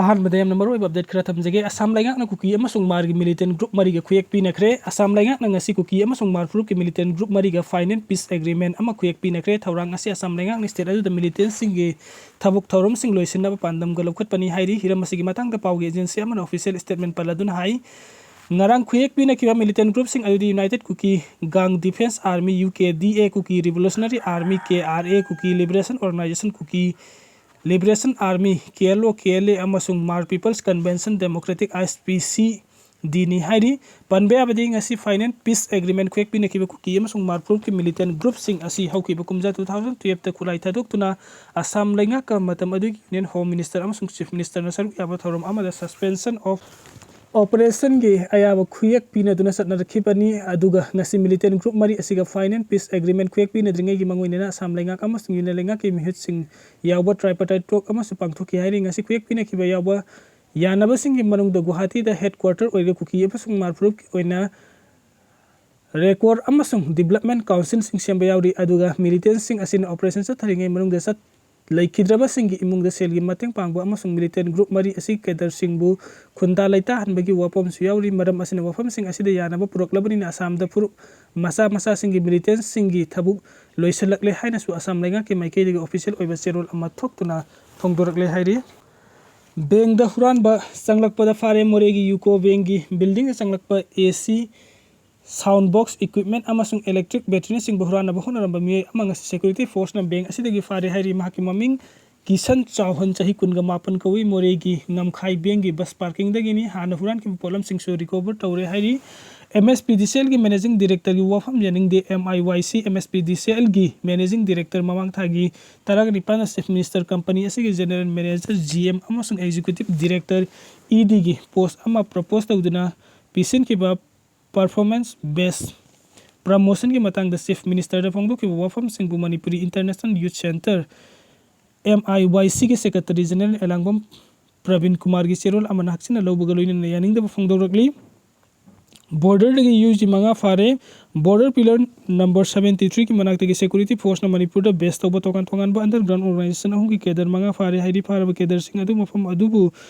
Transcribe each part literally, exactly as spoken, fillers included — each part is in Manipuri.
ꯑꯍꯥꯟꯕꯗ ꯌꯥꯝꯅ ꯃꯔꯨꯑꯣꯏꯕ ꯑꯞꯗꯦꯠ ꯈꯔ ꯊꯝꯖꯒꯦ꯫ ꯑꯁꯥꯝ ꯂꯩꯉꯥꯛꯅ ꯀꯨꯀꯤ ꯑꯃꯁꯨꯡ ꯃꯥꯔꯒꯤ ꯃꯤꯂꯤꯇꯦꯟ ꯒ꯭ꯔꯨꯞ ꯃꯔꯤꯒ ꯈꯨꯌꯦꯛ ꯄꯤꯅꯈ꯭ꯔꯦ꯫ ꯑꯁꯥꯝ ꯂꯩꯉꯥꯛꯅ ꯉꯁꯤ ꯀꯨꯀꯤ ꯑꯃꯁꯨꯡ ꯃꯥꯔ ꯐꯨꯔꯨꯞꯀꯤ ꯃꯤꯂꯤꯇꯦꯟ ꯒ꯭ꯔꯨꯞ ꯃꯔꯤꯒ ꯐꯥꯏꯅꯦꯜ ꯄꯤꯁ ꯑꯦꯒ꯭ꯔꯤꯃꯦꯟ ꯑꯃ ꯈꯨꯌꯦꯛ ꯄꯤꯅꯈ꯭ꯔꯦ꯫ ꯊꯧꯔꯥꯡ ꯑꯁꯤ ꯑꯁꯥꯝ ꯂꯩꯉꯥꯛꯅ ꯁ꯭ꯇꯦꯠ ꯑꯗꯨꯗ ꯃꯤꯂꯤꯇꯦꯟꯁꯤꯡꯒꯤ ꯊꯕꯛ ꯊꯧꯔꯝꯁꯤꯡ ꯂꯣꯏꯁꯤꯟꯅꯕ ꯄꯥꯟꯗꯝꯒ ꯂꯧꯈꯠꯄꯅꯤ ꯍꯥꯏꯔꯤ꯫ ꯍꯤꯔꯝ ꯑꯁꯤꯒꯤ ꯃꯇꯥꯡꯗ ꯄꯥꯎꯒꯤ ꯑꯦꯖꯦꯟꯁꯤ ꯑꯃꯅ ꯑꯣꯐꯤꯁꯤꯌꯦꯜ ꯁ꯭ꯇꯦꯠꯃꯦꯟ ꯄꯜꯂꯗꯨꯅ ꯍꯥꯏ, ꯉꯔꯥꯡ ꯈꯨꯌꯦꯛ ꯄꯤꯅꯈꯤꯕ ꯃꯤꯂꯤꯇꯦꯟ ꯒ꯭ꯔꯨꯞꯁꯤꯡ ꯑꯗꯨꯗꯤ ꯌꯨꯅꯥꯏꯇꯦꯗ ꯀꯨꯀꯤ ꯒꯥꯡ defence army, U K D A, Kuki revolutionary army, K R A, Kuki liberation organisation, Kuki liberation army, K L O, K L A ꯑꯃꯁꯨꯡ Hmar people's convention democratic, I S P C ꯗꯤꯅꯤ ꯍꯥꯏꯔꯤ꯫ ꯄꯟꯕ ꯌꯥꯕꯗꯤ ꯉꯁꯤ ꯐꯥꯏꯅꯦꯜ ꯄꯤꯁ ꯑꯦꯒ꯭ꯔꯤꯃꯦꯟ ꯈꯨꯌꯦꯛ ꯄꯤꯅꯈꯤꯕ ꯀꯨꯀꯤ ꯑꯃꯁꯨꯡ ꯃꯥꯔ ꯐꯨꯔꯨꯞꯀꯤ ꯃꯤꯂꯤꯇꯦꯟ ꯒ꯭ꯔꯨꯞꯁꯤꯡ ꯑꯁꯤ ꯍꯧꯈꯤꯕ ꯀꯨꯝꯖꯥ two thousand twelveꯇ ꯈꯨꯠꯂꯥꯏ ꯊꯥꯗꯣꯛꯇꯨꯅ ꯑꯁꯥꯝ ꯂꯩꯉꯥꯛꯀ ꯃꯇꯝ ꯑꯗꯨꯒꯤ ꯌꯨꯅꯤꯌꯟ ꯍꯣꯝ ꯃꯤꯅꯤꯁꯇꯔ ꯑꯃꯁꯨꯡ ꯆꯤꯐ ꯃꯤꯅꯤꯁꯇꯔꯅ ꯁꯔꯨꯛ ꯌꯥꯕ ꯊꯧꯔꯝ ꯑꯃꯗ ꯁꯁꯄꯦꯟꯁꯟ ꯑꯣꯐ ꯑꯣꯄꯔꯦꯁꯟꯒꯤ ꯑꯌꯥꯕ ꯈꯨꯌꯦꯛ ꯄꯤꯅꯗꯨꯅ ꯆꯠꯅꯔꯛꯈꯤꯕꯅꯤ꯫ ꯑꯗꯨꯒ ꯉꯁꯤ ꯃꯤꯂꯤꯇꯦꯟ ꯒ꯭ꯔꯨꯞ ꯃꯔꯤ ꯑꯁꯤꯒ ꯐꯥꯏꯅꯦꯜ ꯄꯤꯁ ꯑꯦꯒ꯭ꯔꯤꯃꯦꯟ ꯈꯨꯌꯦꯛ ꯄꯤꯅꯗ꯭ꯔꯤꯉꯩꯒꯤ ꯃꯥꯡꯑꯣꯏꯅꯅ ꯑꯁꯥꯝ ꯂꯩꯉꯥꯛ ꯑꯃꯁꯨꯡ ꯌꯨꯅꯤꯌꯟ ꯂꯩꯉꯥꯛꯀꯤ ꯃꯤꯍꯨꯠꯁꯤꯡ ꯌꯥꯎꯕ ꯇ꯭ꯔꯥꯏꯄꯥꯔꯇꯥꯏꯠ ꯇꯣꯛ ꯑꯃꯁꯨ ꯄꯥꯡꯊꯣꯛꯈꯤ ꯍꯥꯏꯔꯤ꯫ ꯉꯁꯤ ꯈꯨꯌꯦꯛ ꯄꯤꯅꯈꯤꯕ ꯌꯥꯎꯕ ꯌꯥꯅꯕꯁꯤꯡꯒꯤ ꯃꯅꯨꯡꯗ ꯒꯨꯋꯥꯍꯥꯇꯤꯗ ꯍꯦꯗ ꯀ꯭ꯋꯥꯔꯇꯔ ꯑꯣꯏꯔꯤꯕ ꯀꯨꯀꯤ ꯑꯃꯁꯨꯡ ꯃꯥꯔ ꯐꯨꯔꯨꯞꯀꯤ ꯑꯣꯏꯅ ꯔꯦꯀꯣꯔꯗ ꯑꯃꯁꯨꯡ ꯗꯤꯕꯂꯞꯃꯦꯟ ꯀꯥꯎꯟꯁꯤꯜꯁꯤꯡ ꯁꯦꯝꯕ ꯌꯥꯎꯔꯤ꯫ ꯑꯗꯨꯒ ꯃꯤꯂꯤꯇꯦꯟꯁꯤꯡ ꯑꯁꯤꯅ ꯑꯣꯄꯔꯦꯁꯟ ꯆꯠꯊꯔꯤꯉꯩ ꯃꯅꯨꯡꯗ ꯆꯠ-, ꯂꯩꯈꯤꯗ꯭ꯔꯕꯁꯤꯡꯒꯤ ꯏꯃꯨꯡꯗ ꯁꯦꯜꯒꯤ ꯃꯇꯦꯡ ꯄꯥꯡꯕ ꯑꯃꯁꯨꯡ ꯃꯤꯂꯤꯇꯦꯟ ꯒ꯭ꯔꯨꯞ ꯃꯔꯤ ꯑꯁꯤ ꯀꯦꯗꯔꯁꯤꯡꯕꯨ ꯈꯨꯟꯗꯥ ꯂꯩꯇꯥꯍꯟꯕꯒꯤ ꯋꯥꯐꯝꯁꯨ ꯌꯥꯎꯔꯤ꯫ ꯃꯔꯝ ꯑꯁꯤꯅ ꯋꯥꯐꯝꯁꯤꯡ ꯑꯁꯤꯗ ꯌꯥꯅꯕ ꯄꯨꯔꯛꯂꯕꯅꯤꯅ ꯑꯁꯥꯝꯗ ꯐꯨꯔꯨꯞ ꯃꯆꯥ ꯃꯆꯥꯁꯤꯡꯒꯤ ꯃꯤꯂꯤꯇꯦꯟꯁꯤꯡꯒꯤ ꯊꯕꯛ ꯂꯣꯏꯁꯤꯜꯂꯛꯂꯦ ꯍꯥꯏꯅꯁꯨ ꯑꯁꯥꯝ ꯂꯩꯉꯥꯛꯀꯤ ꯃꯥꯏꯀꯩꯗꯒꯤ ꯑꯣꯐꯤꯁꯤꯌꯦꯜ ꯑꯣꯏꯕ ꯆꯦꯔꯣꯜ ꯑꯃ ꯊꯣꯛꯇꯨꯅ ꯐꯣꯡꯗꯣꯔꯛꯂꯦ ꯍꯥꯏꯔꯤ꯫ ꯕꯦꯡꯗ ꯍꯨꯔꯥꯟꯕ ꯆꯪꯂꯛꯄꯗ ꯐꯥꯔꯦ꯫ ꯃꯣꯔꯦꯒꯤ ꯌꯨꯀꯣ ꯕꯦꯡꯒꯤ ꯕꯤꯜꯗꯤꯡꯗ ꯆꯪꯂꯛꯄ ꯑꯦ ꯁꯤ, ꯁꯥꯎꯟ ꯕꯣꯛꯁ, ꯏꯀ꯭ꯋꯤꯞꯃꯦꯟ ꯑꯃꯁꯨꯡ ꯏꯂꯦꯛꯇ꯭ꯔꯤꯛ ꯕꯦꯇꯔꯤꯅꯆꯤꯡꯕ ꯍꯨꯔꯥꯟꯅꯕ ꯍꯣꯠꯅꯔꯝꯕ ꯃꯤꯑꯣꯏ ꯑꯃ ꯉꯁꯤ ꯁꯦꯀ꯭ꯌꯨꯔꯤꯇꯤ ꯐꯣꯔꯁꯅ ꯕꯦꯡ ꯑꯁꯤꯗꯒꯤ ꯐꯥꯔꯦ ꯍꯥꯏꯔꯤ꯫ ꯃꯍꯥꯛꯀꯤ ꯃꯃꯤꯡ ꯀꯤꯁꯟ ꯆꯥꯎꯍꯟ, ꯆꯍꯤ ꯀꯨꯟꯒ ꯃꯥꯄꯟ ꯀꯧꯏ꯫ ꯃꯣꯔꯦꯒꯤ ꯉꯝꯈꯥꯏ ꯕꯦꯡꯒꯤ ꯕꯁ ꯄꯥꯔꯀꯤꯡꯗꯒꯤꯅꯤ꯫ ꯍꯥꯟꯅ ꯍꯨꯔꯥꯟꯈꯤꯕ ꯄꯣꯠꯂꯝꯁꯤꯡꯁꯨ ꯔꯤꯀꯣꯚꯔ ꯇꯧꯔꯦ ꯍꯥꯏꯔꯤ꯫ ꯑꯦꯝ ꯑꯦꯁ ꯄꯤ ꯗꯤ ꯁꯤ ꯑꯦꯜꯒꯤ ꯃꯦꯅꯦꯖꯤꯡ ꯗꯤꯔꯦꯛꯇꯔꯒꯤ ꯋꯥꯐꯝ ꯌꯥꯅꯤꯡꯗꯦ꯫ ꯑꯦꯝ ꯑꯥꯏ ꯋꯥꯏ ꯁꯤ ꯑꯦꯝ ꯑꯦꯁ ꯄꯤ ꯗꯤ ꯁꯤ ꯑꯦꯜꯒꯤ ꯃꯦꯅꯦꯖꯤꯡ ꯗꯤꯔꯦꯛꯇꯔ ꯃꯃꯥꯡ ꯊꯥꯒꯤ ꯇꯔꯥꯒ ꯅꯤꯄꯥꯟꯗ ꯆꯤꯐ ꯃꯤꯅꯤꯁꯇꯔ ꯀꯝꯄꯅꯤ ꯑꯁꯤꯒꯤ ꯖꯦꯅꯔꯦꯜ ꯃꯦꯅꯦꯖꯔ, ꯖꯤ ꯑꯦꯝ ꯑꯃꯁꯨꯡ ꯑꯦꯛꯖꯤꯀ꯭ꯌꯨꯇꯤꯚ ꯗꯤꯔꯦꯛꯇꯔ, ꯏ ꯗꯤꯒꯤ ꯄꯣꯁ ꯑꯃ ꯄ꯭ꯔꯄꯣꯖ ꯇꯧꯗꯨꯅ ꯄꯤꯁꯤꯟꯈꯤꯕ ꯄꯔꯐꯣꯔꯃꯦꯟꯁ ꯕꯦꯁ ꯄ꯭ꯔꯃꯣꯁꯟꯒꯤ ꯃꯇꯥꯡꯗ ꯆꯤꯐ ꯃꯤꯅꯤꯁꯇꯔꯗ ꯐꯣꯡꯗꯣꯛꯈꯤꯕ ꯋꯥꯐꯝꯁꯤꯡꯕꯨ Manipuri international youth centre, M I Y ꯁꯤꯒꯤ ꯁꯦꯀ꯭ꯔꯦꯇꯔꯤ ꯖꯦꯅꯔꯦꯜ ꯑꯦꯂꯥꯡꯕꯝ ꯄ꯭ꯔꯕꯤꯟ ꯀꯨꯃꯥꯔꯒꯤ ꯆꯦꯔꯣꯜ ꯑꯃꯅ ꯍꯛꯆꯤꯟꯅ ꯂꯧꯕꯒ ꯂꯣꯏꯅꯅ ꯌꯥꯅꯤꯡꯗꯕ ꯐꯣꯡꯗꯣꯔꯛꯂꯤ꯫ ꯕꯣꯔꯗꯔꯗꯒꯤ ꯌꯨ ꯖꯤ ꯃꯉꯥ ꯐꯥꯔꯦ꯫ ꯕꯣꯔꯗꯔ ꯄꯤꯂꯔ ꯅꯝꯕꯔ ꯁꯕꯦꯟꯇꯤ ꯊ꯭ꯔꯤꯒꯤ ꯃꯅꯥꯛꯇꯒꯤ ꯁꯦꯀ꯭ꯌꯨꯔꯤꯇꯤ ꯐꯣꯔꯁꯅ ꯃꯅꯤꯄꯨꯔꯗ ꯕꯦꯁ ꯇꯧꯕ ꯇꯣꯉꯥꯟ ꯇꯣꯉꯥꯟꯕ ꯑꯟꯗꯔꯒ꯭ꯔꯥꯎꯟ ꯑꯣꯔꯒꯅꯥꯏꯖꯦꯁꯟ ꯑꯍꯨꯝꯒꯤ ꯀꯦꯗꯔ ꯃꯉꯥ ꯐꯥꯔꯦ ꯍꯥꯏꯔꯤ꯫ ꯐꯥꯔꯕ ꯀꯦꯗꯔꯁꯤꯡ ꯑꯗꯨ ꯃꯐꯝ ꯑꯗꯨꯕꯨ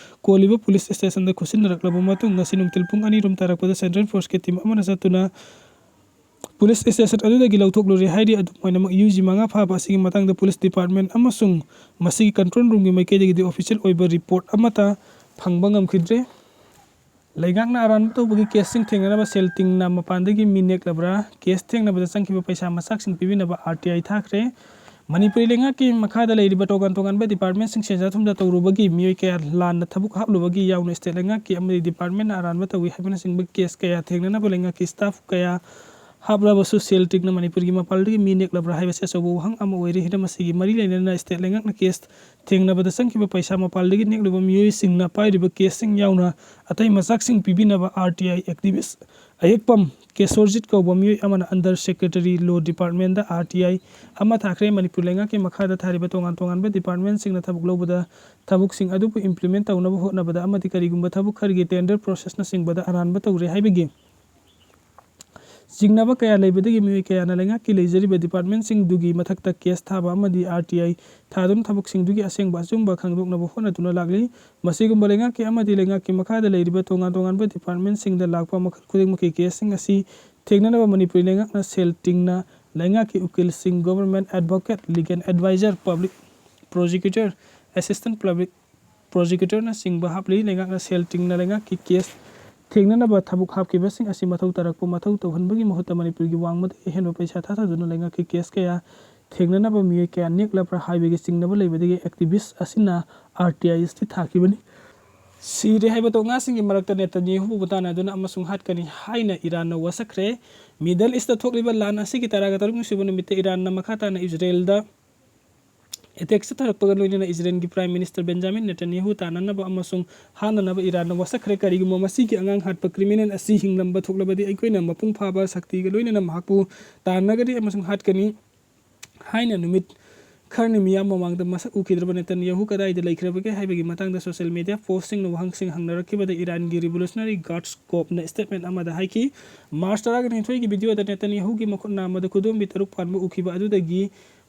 ꯀꯣꯜꯂꯤꯕ ꯄꯨꯂꯤꯁ ꯁ꯭ꯇꯦꯁꯟꯗ ꯈꯨꯠꯁꯤꯟꯅꯔꯛꯂꯕ ꯃꯇꯨꯡ, ꯉꯁꯤ ꯅꯨꯡꯊꯤꯜ ꯄꯨꯡ ꯑꯅꯤꯔꯣꯝ ꯇꯥꯔꯛꯄꯗ ꯁꯦꯟꯇ꯭ꯔꯦꯜ ꯐꯣꯔꯁꯀꯤ ꯇꯤꯝ ꯑꯃꯅ ꯆꯠꯇꯨꯅ ꯄꯨꯂꯤꯁ ꯁ꯭ꯇꯦꯁꯟ ꯑꯗꯨꯗꯒꯤ ꯂꯧꯊꯣꯛꯂꯨꯔꯦ ꯍꯥꯏꯔꯤ꯫ ꯑꯗꯨꯝ ꯑꯣꯏꯅꯃꯛ, ꯌꯨ ꯖꯤ ꯃꯉꯥ ꯐꯥꯕ ꯑꯁꯤꯒꯤ ꯃꯇꯥꯡꯗ ꯄꯨꯂꯤꯁ ꯗꯤꯄꯥꯔꯠꯃꯦꯟ ꯑꯃꯁꯨꯡ ꯃꯁꯤꯒꯤ ꯀꯟꯇ꯭ꯔꯣꯜ ꯔꯨꯝꯒꯤ ꯃꯥꯏꯀꯩꯗꯒꯤꯗꯤ ꯑꯣꯐꯤꯁꯤꯌꯦꯜ ꯑꯣꯏꯕ ꯔꯤꯄꯣꯔꯠ ꯑꯃꯠꯇ ꯐꯪꯕ ꯉꯝꯈꯤꯗ꯭ꯔꯦ꯫ ꯂꯩꯉꯥꯛꯅ ꯑꯔꯥꯟꯕ ꯇꯧꯕꯒꯤ ꯀꯦꯁꯁꯤꯡ ꯊꯦꯡꯅꯅꯕ ꯁꯦꯜ ꯇꯤꯡꯅ ꯃꯄꯥꯟꯗꯒꯤ ꯃꯤ ꯅꯦꯛꯂꯕ꯭ꯔꯥ? ꯀꯦꯁ ꯊꯦꯡꯅꯕꯗ ꯆꯪꯈꯤꯕ ꯄꯩꯁꯥ ꯃꯆꯥꯛꯁꯤꯡ ꯄꯤꯕꯤꯅꯕ ꯑꯥꯔ ꯇꯤ ꯑꯥꯏ ꯊꯥꯈ꯭ꯔꯦ꯫ ꯃꯅꯤꯄꯨꯔꯤ ꯂꯩꯉꯥꯛꯀꯤ ꯃꯈꯥꯗ ꯂꯩꯔꯤꯕ ꯇꯣꯉꯥꯟ ꯇꯣꯉꯥꯟꯕ ꯗꯤꯄꯥꯔꯠꯃꯦꯟꯁꯤꯡ ꯁꯦꯟꯖꯥ ꯊꯨꯝꯖꯥ ꯇꯧꯔꯨꯕꯒꯤ ꯃꯤꯑꯣꯏ ꯀꯌꯥ ꯂꯥꯟꯅ ꯊꯕꯛ ꯍꯥꯞꯂꯨꯕꯒꯤ ꯌꯥꯎꯅ ꯁ꯭ꯇꯦꯠ ꯂꯩꯉꯥꯛꯀꯤ ꯑꯃꯗꯤ ꯗꯤꯄꯥꯔꯠꯃꯦꯟꯅ ꯑꯔꯥꯟꯕ ꯇꯧꯏ ꯍꯥꯏꯕꯅꯆꯤꯡꯕ ꯀꯦꯁ ꯀꯌꯥ ꯊꯦꯡꯅꯅꯕ ꯂꯩꯉꯥꯛꯀꯤ ꯁ꯭ꯇꯥꯐ ꯀꯌꯥ ꯍꯥꯞꯂꯕꯁꯨ ꯁꯦꯜ ꯇꯤꯡꯅ ꯃꯅꯤꯄꯨꯔꯒꯤ ꯃꯄꯥꯟꯗꯒꯤ ꯃꯤ ꯅꯦꯛꯂꯕ꯭ꯔꯥ ꯍꯥꯏꯕꯁꯤ ꯑꯆꯧꯕ ꯋꯥꯍꯪ ꯑꯃ ꯑꯣꯏꯔꯤ꯫ ꯍꯤꯔꯝ ꯑꯁꯤꯒꯤ ꯃꯔꯤ ꯂꯩꯅꯅ ꯁ꯭ꯇꯦꯠ ꯂꯩꯉꯥꯛꯅ ꯀꯦꯁ ꯊꯦꯡꯅꯕꯗ ꯆꯪꯈꯤꯕ ꯄꯩꯁꯥ ꯃꯄꯥꯟꯗꯒꯤ ꯅꯦꯛꯂꯨꯕ ꯃꯤꯑꯣꯏꯁꯤꯡꯅ ꯄꯥꯏꯔꯤꯕ ꯀꯦꯁꯁꯤꯡ ꯌꯥꯎꯅ ꯑꯇꯩ ꯃꯆꯥꯛꯁꯤꯡ ꯄꯤꯕꯤꯅꯕ ꯑꯥꯔ ꯇꯤ ꯑꯥꯏ ꯑꯦꯛꯇꯤꯚꯤꯁ ꯑꯌꯦꯛꯄꯝ ꯀꯦꯁꯣꯔꯖꯤꯠ ꯀꯧꯕ ꯃꯤꯑꯣꯏ ꯑꯃꯅ ꯑꯟꯗꯔ ꯁꯦꯀ꯭ꯔꯦꯇꯔꯤ ꯂꯣ ꯗꯤꯄꯥꯔꯠꯃꯦꯟꯗ ꯑꯥꯔ ꯇꯤ ꯑꯥꯏ ꯑꯃ ꯊꯥꯈ꯭ꯔꯦ꯫ ꯃꯅꯤꯄꯨꯔ ꯂꯩꯉꯥꯛꯀꯤ ꯃꯈꯥꯗ ꯊꯥꯔꯤꯕ ꯇꯣꯉꯥꯟ ꯇꯣꯉꯥꯟꯕ ꯗꯤꯄꯥꯔꯠꯃꯦꯟꯁꯤꯡꯅ ꯊꯕꯛ ꯂꯧꯕꯗ ꯊꯕꯛꯁꯤꯡ ꯑꯗꯨꯕꯨ ꯏꯝꯄ꯭ꯂꯤꯃꯦꯟ ꯇꯧꯅꯕ ꯍꯣꯠꯅꯕꯗ ꯑꯃꯗꯤ ꯀꯔꯤꯒꯨꯝꯕ ꯊꯕꯛ ꯈꯔꯒꯤ ꯇꯦꯟꯗꯔ ꯄ꯭ꯔꯣꯁꯦꯁꯅꯆꯤꯡꯕꯗ ꯑꯔꯥꯟꯕ ꯇꯧꯔꯦ ꯍꯥꯏꯕꯒꯤ ꯆꯤꯡꯅꯕ ꯀꯌꯥ ꯂꯩꯕꯗꯒꯤ ꯃꯤꯑꯣꯏ ꯀꯌꯥꯅ ꯂꯩꯉꯥꯛꯀꯤ ꯂꯩꯖꯔꯤꯕ ꯗꯤꯄꯥꯔꯠꯃꯦꯟꯁꯤꯡꯗꯨꯒꯤ ꯃꯊꯛꯇ ꯀꯦꯁ ꯊꯥꯕ ꯑꯃꯗꯤ ꯑꯥꯔ ꯇꯤ ꯑꯥꯏ ꯊꯥꯗꯨꯅ ꯊꯕꯛꯁꯤꯡꯗꯨꯒꯤ ꯑꯁꯦꯡꯕ ꯑꯆꯨꯝꯕ ꯈꯪꯗꯣꯛꯅꯕ ꯍꯣꯠꯅꯗꯨꯅ ꯂꯥꯛꯂꯤ꯫ ꯃꯁꯤꯒꯨꯝꯕ ꯂꯩꯉꯥꯛꯀꯤ ꯑꯃꯗꯤ ꯂꯩꯉꯥꯛꯀꯤ ꯃꯈꯥꯗ ꯂꯩꯔꯤꯕ ꯇꯣꯉꯥꯟ ꯇꯣꯉꯥꯟꯕ ꯗꯤꯄꯥꯔꯠꯃꯦꯟꯁꯤꯡꯗ ꯂꯥꯛꯄ ꯃꯈꯜ ꯈꯨꯗꯤꯡꯃꯛꯀꯤ ꯀꯦꯁꯁꯤꯡ ꯑꯁꯤ ꯊꯦꯡꯅꯅꯕ ꯃꯅꯤꯄꯨꯔꯤ ꯂꯩꯉꯥꯛꯅ ꯁꯦꯜ ꯇꯤꯡꯅ ꯂꯩꯉꯥꯛꯀꯤ ꯎꯀꯤꯜꯁꯤꯡ, government advocate, legal adviser, public prosecutor, assistant public ꯄ꯭ꯔꯣꯁꯤꯀ꯭ꯌꯨꯇꯔꯅꯆꯤꯡꯕ ꯍꯥꯞꯂꯤ꯫ ꯂꯩꯉꯥꯛꯅ ꯁꯦꯜ ꯇꯤꯡꯅ ꯂꯩꯉꯥꯛꯀꯤ ꯀꯦꯁ ꯊꯦꯡꯅꯅꯕ ꯊꯕꯛ ꯍꯥꯞꯈꯤꯕꯁꯤꯡ ꯑꯁꯤ ꯃꯊꯧ ꯇꯥꯔꯛꯄ ꯃꯊꯧ ꯇꯧꯍꯟꯕꯒꯤ ꯃꯍꯨꯠꯇ ꯃꯅꯤꯄꯨꯔꯒꯤ ꯋꯥꯡꯃꯗ ꯑꯍꯦꯟꯕ ꯄꯩꯁꯥ ꯊꯥꯊꯗꯨꯅ ꯂꯩꯉꯥꯛꯀꯤ ꯀꯦꯁ ꯀꯌꯥ ꯊꯦꯡꯅꯅꯕ ꯃꯤꯑꯣꯏ ꯀꯌꯥ ꯅꯦꯛꯂꯕ꯭ꯔꯥ ꯍꯥꯏꯕꯒꯤ ꯆꯤꯡꯅꯕ ꯂꯩꯕꯗꯒꯤ ꯑꯦꯛꯇꯤꯚꯤꯁ ꯑꯁꯤꯅ ꯑꯥꯔ ꯇꯤ ꯑꯥꯏ ꯑꯦꯁ ꯇꯤ ꯊꯥꯈꯤꯕꯅꯤ꯫ ꯁꯤꯔꯦ ꯍꯥꯏꯕ ꯇꯣꯉꯥꯁꯤꯡꯒꯤ ꯃꯔꯛꯇ ꯅꯦꯇꯟꯌꯥꯍꯨꯕꯨ ꯇꯥꯟꯅꯗꯨꯅ ꯑꯃꯁꯨꯡ ꯍꯥꯠꯀꯅꯤ ꯍꯥꯏꯅ ꯏꯔꯥꯟꯅ ꯋꯥꯁꯛꯈ꯭ꯔꯦ꯫ ꯃꯤꯗꯜ ꯏꯁꯇ ꯊꯣꯛꯂꯤꯕ ꯂꯥꯟ ꯑꯁꯤꯒꯤ ꯇꯔꯥꯒ ꯇꯔꯨꯛꯅꯤ ꯁꯨꯕ ꯅꯨꯃꯤꯠꯇ ꯏꯔꯥꯟꯅ ꯃꯈꯥ ꯇꯥꯅ ꯏꯖꯔꯦꯜꯗ ꯑꯦꯇꯦꯛ ꯆꯠꯊꯔꯛꯄꯒ ꯂꯣꯏꯅꯅ ꯏꯖꯔꯦꯜꯒꯤ ꯄ꯭ꯔꯥꯏꯝ ꯃꯤꯅꯤꯁꯇꯔ ꯕꯦꯟꯖꯥꯃꯤꯟ ꯅꯦꯇꯟꯌꯥꯍꯨ ꯇꯥꯟꯅꯅꯕ ꯑꯃꯁꯨꯡ ꯍꯥꯠꯅꯅꯕ ꯏꯔꯥꯟꯅ ꯋꯥꯁꯛꯈ꯭ꯔꯦ꯫ ꯀꯔꯤꯒꯨꯝꯕ ꯃꯁꯤꯒꯤ ꯑꯉꯥꯡ ꯍꯥꯠꯄ ꯀ꯭ꯔꯤꯃꯤꯅꯦꯜ ꯑꯁꯤ ꯍꯤꯡꯂꯝꯕ ꯊꯣꯛꯂꯕꯗꯤ ꯑꯩꯈꯣꯏꯅ ꯃꯄꯨꯡ ꯐꯥꯕ ꯁꯛꯇꯤꯒ ꯂꯣꯏꯅꯅ ꯃꯍꯥꯛꯄꯨ ꯇꯥꯟꯅꯒꯅꯤ ꯑꯃꯁꯨꯡ ꯍꯥꯠꯀꯅꯤ ꯍꯥꯏꯅ ꯅꯨꯃꯤꯠ ꯈꯔꯅꯤ ꯃꯤꯌꯥꯝ ꯃꯃꯥꯡꯗ ꯃꯁꯛ ꯎꯈꯤꯗ꯭ꯔꯕ ꯅꯦꯇꯟꯌꯥꯍꯨ ꯀꯗꯥꯏꯗ ꯂꯩꯈ꯭ꯔꯕꯒꯦ ꯍꯥꯏꯕꯒꯤ ꯃꯇꯥꯡꯗ social media postꯁꯤꯡꯅ ꯋꯥꯍꯪꯁꯤꯡ ꯍꯪꯅꯔꯛꯈꯤꯕꯗ ꯏꯔꯥꯟꯒꯤ Revolutionary Guards Corpsꯅ statement ꯑꯃꯗ ꯍꯥꯏꯈꯤ, March ꯇꯔꯥꯒ ꯅꯤꯊꯣꯏꯒꯤ videoꯗ ꯅꯦꯇꯟꯌꯥꯍꯨꯒꯤ ꯃꯈꯨꯠ ꯅꯥꯝꯃꯗ ꯈꯨꯗꯣꯝꯕꯤ ꯇꯔꯨꯛ ꯄꯥꯟꯕ ꯎꯈꯤꯕ ꯑꯗꯨꯗꯒꯤ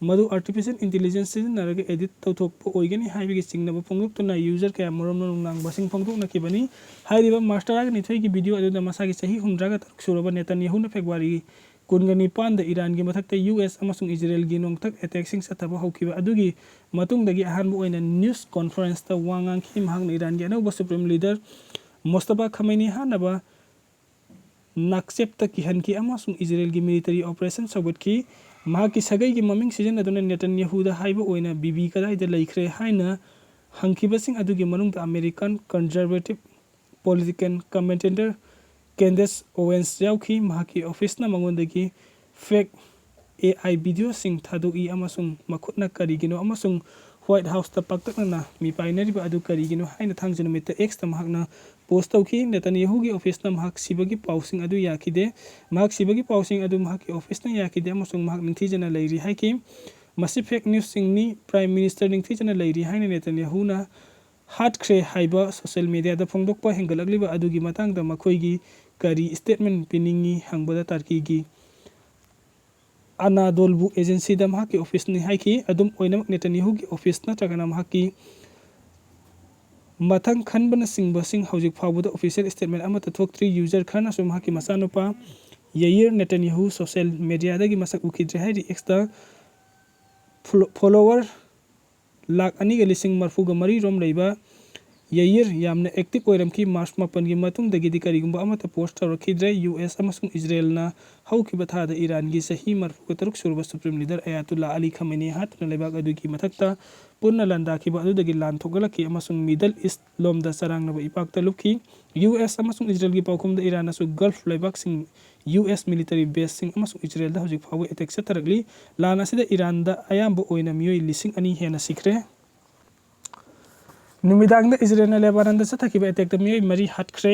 ꯃꯗꯨ artificial intelligence ꯁꯤꯖꯤꯟꯅꯔꯒ edit ꯇꯧꯊꯣꯛꯄ ꯑꯣꯏꯒꯅꯤ ꯍꯥꯏꯕꯒꯤ ꯆꯤꯡꯅꯕ ꯐꯣꯡꯗꯣꯛꯇꯨꯅ user ꯀꯌꯥꯃꯔꯨꯝꯅ ꯅꯨꯡꯅꯥꯡꯕꯁꯤꯡ ꯐꯣꯡꯗꯣꯛꯅꯈꯤꯕꯅꯤ꯫ ꯍꯥꯏꯔꯤꯕ March ꯇꯔꯥꯒ ꯅꯤꯊꯣꯏꯒꯤ video ꯑꯗꯨꯗ ꯃꯁꯥꯒꯤ ꯆꯍꯤ ꯍꯨꯝꯗ꯭ꯔꯥꯒ ꯇꯔꯨꯛ ꯁꯨꯔꯕ ꯅꯦꯇꯟꯌꯥꯍꯨꯅ February ꯀꯨꯟꯒ ꯅꯤꯄꯥꯟꯗ ꯏꯔꯥꯟꯒꯤ ꯃꯊꯛꯇ ꯌꯨ ꯑꯦꯁ ꯑꯃꯁꯨꯡ ꯏꯖꯔꯦꯜꯒꯤ ꯅꯣꯡꯊꯛ attackꯁꯤꯡ ꯆꯠꯊꯕ ꯍꯧꯈꯤꯕ ꯑꯗꯨꯒꯤ ꯃꯇꯨꯡꯗꯒꯤ ꯑꯍꯥꯟꯕ ꯑꯣꯏꯅ news conferenceꯇ ꯋꯥ ꯉꯥꯡꯈꯤ꯫ ꯃꯍꯥꯛꯅ ꯏꯔꯥꯟꯒꯤ ꯑꯅꯧꯕ supreme leader ꯃꯣꯁꯇꯐꯥ ꯈꯃꯩꯅꯤ ꯍꯥꯠꯅꯕ ꯅꯥꯛꯆꯦꯞꯇ ꯀꯤꯍꯟꯈꯤ ꯑꯃꯁꯨꯡ ꯏꯖꯔꯦꯜꯒꯤ military operation ꯁꯧꯒꯠꯈꯤ꯫ ꯃꯍꯥꯛꯀꯤ ꯁꯥꯒꯩꯒꯤ ꯃꯃꯤꯡ ꯁꯤꯖꯤꯟꯅꯗꯨꯅ ꯅꯦꯇꯟꯌꯥꯍꯨꯗ ꯍꯥꯏꯕ ꯑꯣꯏꯅ ꯕꯤꯕꯤ ꯀꯗꯥꯏꯗ ꯂꯩꯈ꯭ꯔꯦ ꯍꯥꯏꯅ ꯍꯪꯈꯤꯕꯁꯤꯡ ꯑꯗꯨꯒꯤ ꯃꯅꯨꯡꯗ American conservative political commentator Candace Owens ꯌꯥꯎꯈꯤ꯫ ꯃꯍꯥꯛꯀꯤ officeꯅ ꯃꯉꯣꯟꯗꯒꯤ fake A I videoꯁꯤꯡ ꯊꯥꯗꯣꯛꯏ ꯑꯃꯁꯨꯡ ꯃꯈꯨꯠꯅ ꯀꯔꯤꯒꯤꯅꯣ ꯑꯃꯁꯨꯡ White Houseꯇ ꯄꯥꯛꯇꯛꯅꯅ ꯃꯤꯄꯥꯏꯅꯔꯤꯕ ꯑꯗꯨ ꯀꯔꯤꯒꯤꯅꯣ ꯍꯥꯏꯅ ꯊꯥꯡꯖ ꯅꯨꯃꯤꯠꯇ Xꯇ ꯃꯍꯥꯛꯅ post ꯇꯧꯈꯤ꯫ ꯅꯦꯇꯟꯌꯥꯍꯨꯒꯤ officeꯅ ꯃꯍꯥꯛ ꯁꯤꯕꯒꯤ ꯄꯥꯎꯁꯤꯡ ꯑꯗꯨ ꯌꯥꯈꯤꯗꯦ꯫ ꯃꯍꯥꯛ ꯁꯤꯕꯒꯤ ꯄꯥꯎꯁꯤꯡ ꯑꯗꯨ ꯃꯍꯥꯛꯀꯤ officeꯅ ꯌꯥꯈꯤꯗꯦ ꯑꯃꯁꯨꯡ ꯃꯍꯥꯛ ꯅꯤꯡꯊꯤꯖꯅ ꯂꯩꯔꯤ ꯍꯥꯏꯈꯤ꯫ "ꯃꯁꯤ fake newsꯁꯤꯡꯅꯤ꯫ Prime Minister ꯅꯤꯡꯊꯤꯖꯅ ꯂꯩꯔꯤ" ꯍꯥꯏꯅ ꯅꯦꯇꯟꯌꯥꯍꯨꯅ "ꯍꯥꯠꯈ꯭ꯔꯦ" ꯍꯥꯏꯕ social mediaꯗ ꯐꯣꯡꯗꯣꯛꯄ ꯍꯦꯟꯒꯠꯂꯛꯂꯤꯕ ꯑꯗꯨꯒꯤ ꯃꯇꯥꯡꯗ ꯃꯈꯣꯏꯒꯤ ꯀꯔꯤ statement ꯄꯤꯅꯤꯡꯏ ꯍꯪꯕꯗ ꯇꯔꯀꯤꯒꯤ ꯑꯅꯥꯗꯣꯜꯕꯨ agencyꯗ ꯃꯍꯥꯛꯀꯤ officeꯅꯤ ꯍꯥꯏꯈꯤ꯫ ꯑꯗꯨꯝ ꯑꯣꯏꯅꯃꯛ, ꯅꯦꯇꯟꯌꯥꯍꯨꯒꯤ office ꯅꯠꯇ꯭ꯔꯒꯅ ꯃꯍꯥꯛꯀꯤ ꯃꯊꯪ ꯈꯟꯕꯅꯆꯤꯡꯕꯁꯤꯡ ꯍꯧꯖꯤꯛ ꯐꯥꯎꯕꯗ official statement ꯑꯃꯠꯇ ꯊꯣꯛꯇ꯭ꯔꯤ꯫ User ꯈꯔꯅꯁꯨ ꯃꯍꯥꯛꯀꯤ ꯃꯆꯥꯅꯨꯄꯥ ꯌꯥꯏꯔ ꯅꯦꯇꯟꯌꯥꯍꯨ social mediaꯗꯒꯤ ꯃꯁꯛ ꯎꯈꯤꯗ꯭ꯔꯦ ꯍꯥꯏꯔꯤ꯫ Xꯇ follower ꯂꯥꯈ ꯑꯅꯤꯒ ꯂꯤꯁꯤꯡ ꯃꯔꯤꯐꯨꯒ ꯃꯔꯤ ꯔꯣꯝ ꯂꯩꯕ ꯌꯥꯏꯔ ꯌꯥꯝꯅ active ꯑꯣꯏꯔꯝꯈꯤ꯫ March ꯃꯥꯄꯟꯒꯤ ꯃꯇꯨꯡꯗꯒꯤꯗꯤ ꯀꯔꯤꯒꯨꯝꯕ ꯑꯃꯠꯇ post ꯇꯧꯔꯛꯈꯤꯗ꯭ꯔꯦ꯫ ꯌꯨ ꯑꯦꯁ ꯑꯃꯁꯨꯡ ꯏꯖꯔꯦꯜꯅ ꯍꯧꯈꯤꯕ ꯊꯥꯗ ꯏꯔꯥꯟꯒꯤ ꯆꯍꯤ ꯃꯔꯤꯐꯨꯒ ꯇꯔꯨꯛ ꯁꯨꯔꯕ supreme leader ꯑꯌꯥꯇꯨꯜꯂꯥ ꯑꯂꯤ ꯈꯃꯦꯅꯤ ꯍꯥꯠꯇꯨꯅ ꯂꯩꯕꯥꯛ ꯑꯗꯨꯒꯤ ꯃꯊꯛꯇ ꯄꯨꯟꯅ ꯂꯥꯟꯗꯥꯈꯤꯕ ꯑꯗꯨꯗꯒꯤ ꯂꯥꯟ ꯊꯣꯛꯒꯠꯂꯛꯈꯤ ꯑꯃꯁꯨꯡ Middle East ꯂꯣꯝꯗ ꯆꯔꯥꯡꯅꯕ ꯏꯄꯥꯛꯇ ꯂꯨꯞꯈꯤ꯫ ꯌꯨ ꯑꯦꯁ ꯑꯃꯁꯨꯡ ꯏꯖꯔꯦꯜꯒꯤ ꯄꯥꯎꯈꯨꯝꯗ ꯏꯔꯥꯟꯅꯁꯨ Gulf ꯂꯩꯕꯥꯛꯁꯤꯡ ꯌꯨ ꯑꯦꯁ military baseꯁꯤꯡ ꯑꯃꯁꯨꯡ ꯏꯖꯔꯦꯜꯗ ꯍꯧꯖꯤꯛ ꯐꯥꯎꯕ attack ꯆꯠꯊꯔꯛꯂꯤ꯫ ꯂꯥꯟ ꯑꯁꯤꯗ ꯏꯔꯥꯟꯗ ꯑꯌꯥꯝꯕ ꯑꯣꯏꯅ ꯃꯤꯑꯣꯏ ꯂꯤꯁꯤꯡ ꯑꯅꯤ ꯍꯦꯟꯅ ꯁꯤꯈ꯭ꯔꯦ꯫ ꯅꯨꯃꯤꯗꯥꯡꯗ ꯏꯖꯔꯦꯜꯅ ꯂꯦꯕꯥꯅꯟꯗ ꯆꯠꯊꯈꯤꯕ attackꯇ ꯃꯤꯑꯣꯏ ꯃꯔꯤ ꯍꯥꯠꯈ꯭ꯔꯦ꯫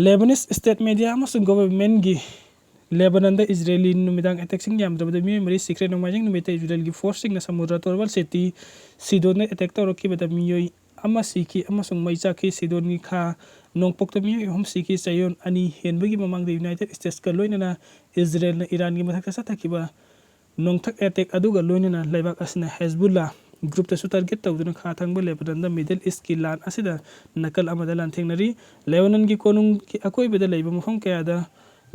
Lebanese state media ꯑꯃꯁꯨꯡ governmentꯀꯤ ꯂꯦꯕꯅꯟꯗ ꯏꯖꯔꯦꯂꯤ ꯅꯨꯃꯤꯗꯥꯡ ꯑꯦꯇꯦꯛꯁꯤꯡ ꯌꯥꯝꯗ꯭ꯔꯕꯗ ꯃꯤꯑꯣꯏ ꯃꯔꯤ ꯁꯤꯈ꯭ꯔꯦ꯫ ꯅꯣꯡꯃꯥꯏꯖꯤꯡ ꯅꯨꯃꯤꯠꯇ ꯏꯖꯔꯦꯜꯒꯤ ꯐꯣꯔꯁꯁꯤꯡꯅ ꯁꯃꯨꯗ꯭ꯔ ꯇꯣꯔꯕꯥꯟ ꯁꯤꯇꯤ ꯁꯤꯗꯣꯟꯗ ꯑꯦꯇꯦꯛ ꯇꯧꯔꯛꯈꯤꯕꯗ ꯃꯤꯑꯣꯏ ꯑꯃ ꯁꯤꯈꯤ ꯑꯃꯁꯨꯡ ꯃꯩ ꯆꯥꯛꯈꯤ꯫ ꯁꯤꯗꯣꯟꯒꯤ ꯈꯥ ꯅꯣꯡꯄꯣꯛꯇ ꯃꯤꯑꯣꯏ ꯑꯍꯨꯝ ꯁꯤꯈꯤ꯫ ꯆꯌꯣꯜ ꯑꯅꯤ ꯍꯦꯟꯕꯒꯤ ꯃꯃꯥꯡꯗ ꯌꯨꯅꯥꯏꯇꯦꯗ ꯁ꯭ꯇꯦꯠꯁꯀ ꯂꯣꯏꯅꯅ ꯏꯖꯔꯦꯜꯅ ꯏꯔꯥꯟꯒꯤ ꯃꯊꯛꯇ ꯆꯠꯊꯈꯤꯕ ꯅꯣꯡꯊꯛ ꯑꯦꯇꯦꯛ ꯑꯗꯨꯒ ꯂꯣꯏꯅꯅ ꯂꯩꯕꯥꯛ ꯑꯁꯤꯅ ꯍꯦꯖꯕꯨꯜꯂꯥ ꯒ꯭ꯔꯨꯞꯇꯁꯨ ꯇꯥꯔꯒꯦꯠ ꯇꯧꯗꯨꯅ ꯈꯥ ꯊꯪꯕ ꯂꯦꯕꯅꯟꯗ ꯃꯤꯗꯜ ꯏꯁꯀꯤ ꯂꯥꯟ ꯑꯁꯤꯗ ꯅꯥꯀꯜ ꯑꯃꯗ ꯂꯥꯟꯊꯦꯡꯅꯔꯤ꯫ ꯂꯦꯕꯅꯟꯒꯤ ꯀꯣꯅꯨꯡꯒꯤ ꯑꯀꯣꯏꯕꯗ ꯂꯩꯕ ꯃꯐꯝ ꯀꯌꯥꯗ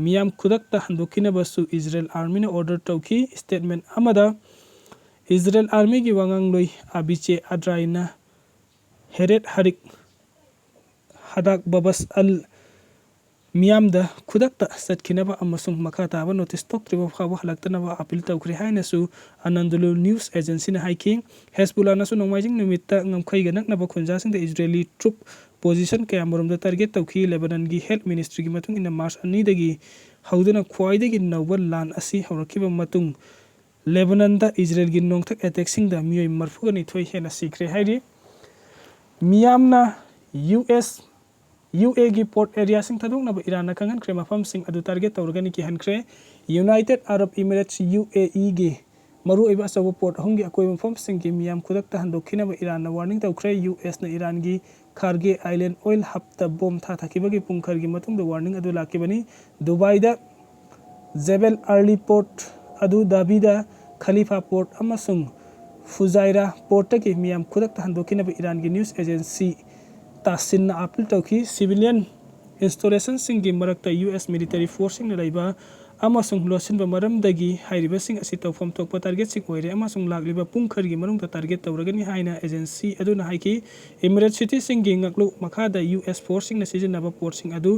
ꯃꯤꯌꯥꯝ ꯈꯨꯗꯛꯇ ꯍꯟꯗꯣꯛꯈꯤꯅꯕꯁꯨ ꯏꯖꯔꯦꯜ ꯑꯥꯔꯃꯤꯅ ꯑꯣꯔꯗꯔ ꯇꯧꯈꯤ꯫ ꯁ꯭ꯇꯦꯠꯃꯦꯟ ꯑꯃꯗ ꯏꯖꯔꯦꯜ ꯑꯥꯔꯃꯤꯒꯤ ꯋꯥꯉꯥꯡꯂꯣꯏ ꯑꯕꯤꯆꯦ ꯑꯗ꯭ꯔꯥꯏꯅ ꯍꯦꯔꯦꯠ ꯍꯥꯔꯤꯛ ꯍꯗꯥꯛ ꯕꯕꯁ ꯑꯜ ꯃꯤꯌꯥꯝꯗ ꯈꯨꯗꯛꯇ ꯆꯠꯈꯤꯅꯕ ꯑꯃꯁꯨꯡ ꯃꯈꯥ ꯇꯥꯕ ꯅꯣꯇꯤꯁ ꯊꯣꯛꯇ꯭ꯔꯤꯕ ꯐꯥꯎꯕ ꯍꯜꯂꯛꯇꯅꯕ ꯑꯥꯄꯤꯜ ꯇꯧꯈ꯭ꯔꯦ ꯍꯥꯏꯅꯁꯨ ꯑꯅꯟꯗꯨꯂꯨ ꯅ꯭ꯌꯨꯁ ꯑꯦꯖꯦꯟꯁꯤꯅ ꯍꯥꯏꯈꯤ꯫ ꯍꯦꯖꯕꯨꯜꯂꯥꯅꯁꯨ ꯅꯣꯡꯃꯥꯏꯖꯤꯡ ꯅꯨꯃꯤꯠꯇ ꯉꯝꯈꯩꯒ ꯅꯛꯅꯕ ꯈꯨꯟꯖꯥꯁꯤꯡꯗ ꯏꯖꯔꯦꯂꯤ ꯇ꯭ꯔꯨꯞ ꯄꯣꯖꯤꯁꯟ ꯀꯌꯥꯃꯔꯣꯝꯗ ꯇꯥꯔꯒꯦꯠ ꯇꯧꯈꯤ꯫ ꯂꯦꯕꯅꯟꯒꯤ ꯍꯦꯜꯊ ꯃꯤꯅꯤꯁꯇ꯭ꯔꯤꯒꯤ ꯃꯇꯨꯡ ꯏꯟꯅ ꯃꯥꯔꯆ ꯑꯅꯤꯗꯒꯤ ꯍꯧꯗꯨꯅ ꯈ꯭ꯋꯥꯏꯗꯒꯤ ꯅꯧꯕ ꯂꯥꯟ ꯑꯁꯤ ꯍꯧꯔꯛꯈꯤꯕ ꯃꯇꯨꯡ ꯂꯦꯕꯅꯟꯗ ꯏꯖꯔꯦꯜꯒꯤ ꯅꯣꯡꯊꯛ ꯑꯦꯇꯦꯛꯁꯤꯡꯗ ꯃꯤꯑꯣꯏ ꯃꯔꯤꯐꯨꯒ ꯅꯤꯊꯣꯏ ꯍꯦꯟꯅ ꯁꯤꯈ꯭ꯔꯦ ꯍꯥꯏꯔꯤ꯫ ꯃꯤꯌꯥꯝꯅ ꯌꯨ ꯑꯦꯁ ꯌꯨ ꯑꯦꯒꯤ ꯄꯣꯔꯠ ꯑꯦꯔꯤꯌꯥꯁꯤꯡ ꯊꯥꯗꯣꯛꯅꯕ ꯏꯔꯥꯟꯅ ꯈꯪꯍꯟꯈ꯭ꯔꯦ, ꯃꯐꯝꯁꯤꯡ ꯑꯗꯨ target ꯇꯧꯔꯒꯅꯤ ꯀꯤꯍꯟꯈ꯭ꯔꯦ꯫ United Arab Emirates, U ꯑꯦ ꯏꯒꯤ ꯃꯔꯨꯑꯣꯏꯕ ꯑꯆꯧꯕ ꯄꯣꯔꯠ ꯑꯍꯨꯝꯒꯤ ꯑꯀꯣꯏꯕ ꯃꯐꯝꯁꯤꯡꯒꯤ ꯃꯤꯌꯥꯝ ꯈꯨꯗꯛꯇ ꯍꯟꯗꯣꯛꯈꯤꯅꯕ ꯏꯔꯥꯟꯅ ꯋꯥꯔꯅꯤꯡ ꯇꯧꯈ꯭ꯔꯦ꯫ ꯌꯨ ꯑꯦꯁꯅ ꯏꯔꯥꯟꯒꯤ ꯈꯥꯔꯒꯦ ꯑꯥꯏꯂꯦꯟ ꯑꯣꯏꯜ ꯍꯕꯇ ꯕꯣꯝ ꯊꯥꯊꯈꯤꯕꯒꯤ ꯄꯨꯡ ꯈꯔꯒꯤ ꯃꯇꯨꯡꯗ ꯋꯥꯔꯅꯤꯡ ꯑꯗꯨ ꯂꯥꯛꯈꯤꯕꯅꯤ꯫ ꯗꯨꯕꯥꯏꯗ ꯖꯦꯕꯦꯜ ꯑꯔꯂꯤ ꯄꯣꯔꯠ, ꯑꯗꯨ ꯙꯥꯕꯤꯗ ꯈꯂꯤꯐꯥ ꯄꯣꯔꯠ ꯑꯃꯁꯨꯡ ꯐꯨꯖꯥꯏꯔꯥ ꯄꯣꯔꯠꯇꯒꯤ ꯃꯤꯌꯥꯝ ꯈꯨꯗꯛꯇ ꯍꯟꯗꯣꯛꯈꯤꯅꯕ ꯏꯔꯥꯟꯒꯤ ꯅ꯭ꯌꯨꯁ ꯑꯦꯖꯦꯟꯁꯤ ꯇꯥꯁꯤꯟꯅ ꯑꯥꯄꯤꯜ ꯇꯧꯈꯤ꯫ ꯁꯤꯚꯤꯂꯤꯌꯟ ꯏꯟꯁꯇꯣꯂꯦꯁꯟꯁꯤꯡꯒꯤ ꯃꯔꯛꯇ ꯌꯨ ꯑꯦꯁ ꯃꯤꯂꯤꯇꯔꯤ ꯐꯣꯔꯁꯁꯤꯡꯅ ꯂꯩꯕ ꯑꯃꯁꯨꯡ ꯂꯣꯠꯁꯤꯟꯕ ꯃꯔꯝꯗꯒꯤ ꯍꯥꯏꯔꯤꯕꯁꯤꯡ ꯑꯁꯤ ꯇꯧꯐꯝ ꯊꯣꯛꯄ ꯇꯥꯔꯒꯦꯠꯁꯤꯡ ꯑꯣꯏꯔꯦ ꯑꯃꯁꯨꯡ ꯂꯥꯛꯂꯤꯕ ꯄꯨꯡ ꯈꯔꯒꯤ ꯃꯅꯨꯡꯗ ꯇꯥꯔꯒꯦꯠ ꯇꯧꯔꯒꯅꯤ ꯍꯥꯏꯅ ꯑꯦꯖꯦꯟꯁꯤ ꯑꯗꯨꯅ ꯍꯥꯏꯈꯤ꯫ ꯏꯃꯤꯔꯦꯠ ꯁꯤꯇꯤꯁꯤꯡꯒꯤ ꯉꯥꯛꯂꯨꯞ ꯃꯈꯥꯗ ꯌꯨ ꯑꯦꯁ ꯐꯣꯔꯁꯁꯤꯡꯅ ꯁꯤꯖꯤꯟꯅꯕ ꯄꯣꯔꯠꯁꯤꯡ ꯑꯗꯨ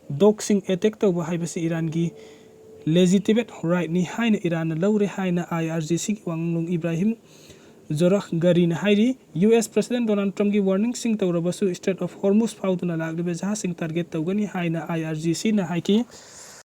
ꯗꯣꯛꯁꯤꯡ ꯑꯦꯇꯦꯛ ꯇꯧꯕ ꯍꯥꯏꯕꯁꯤ ꯏꯔꯥꯟꯒꯤ ꯂꯦꯖꯤꯇꯤꯃꯦꯠ ꯔꯥꯏꯠꯅꯤ ꯍꯥꯏꯅ ꯏꯔꯥꯟꯅ ꯂꯧꯔꯦ ꯍꯥꯏꯅ ꯑꯥꯏ ꯑꯥꯔ ꯖꯤ ꯁꯤꯒꯤ ꯋꯥꯉꯥꯡꯂꯣꯏ ꯏꯕ꯭ꯔꯥꯍꯤꯝ ꯖꯣꯔꯥꯍꯒꯔꯤꯅ ꯍꯥꯏꯔꯤ꯫ ꯌꯨ ꯑꯦꯁ ꯄ꯭ꯔꯁꯤꯗꯦꯟ ꯗꯣꯅꯥꯜꯗ ꯇ꯭ꯔꯝꯞꯀꯤ ꯋꯥꯔꯅꯤꯡꯁꯤꯡ ꯇꯧꯔꯕꯁꯨ ꯁ꯭ꯇ꯭ꯔꯦꯠ ꯑꯣꯐ ꯍꯣꯔꯃꯨꯖ ꯐꯥꯎꯗꯨꯅ ꯂꯥꯛꯂꯤꯕ ꯖꯍꯥꯖꯁꯤꯡ ꯇꯥꯔꯒꯦꯠ ꯇꯧꯒꯅꯤ ꯍꯥꯏꯅ ꯑꯥꯏ ꯑꯥꯔ ꯖꯤ ꯁꯤꯅ ꯍꯥꯏꯈꯤ꯫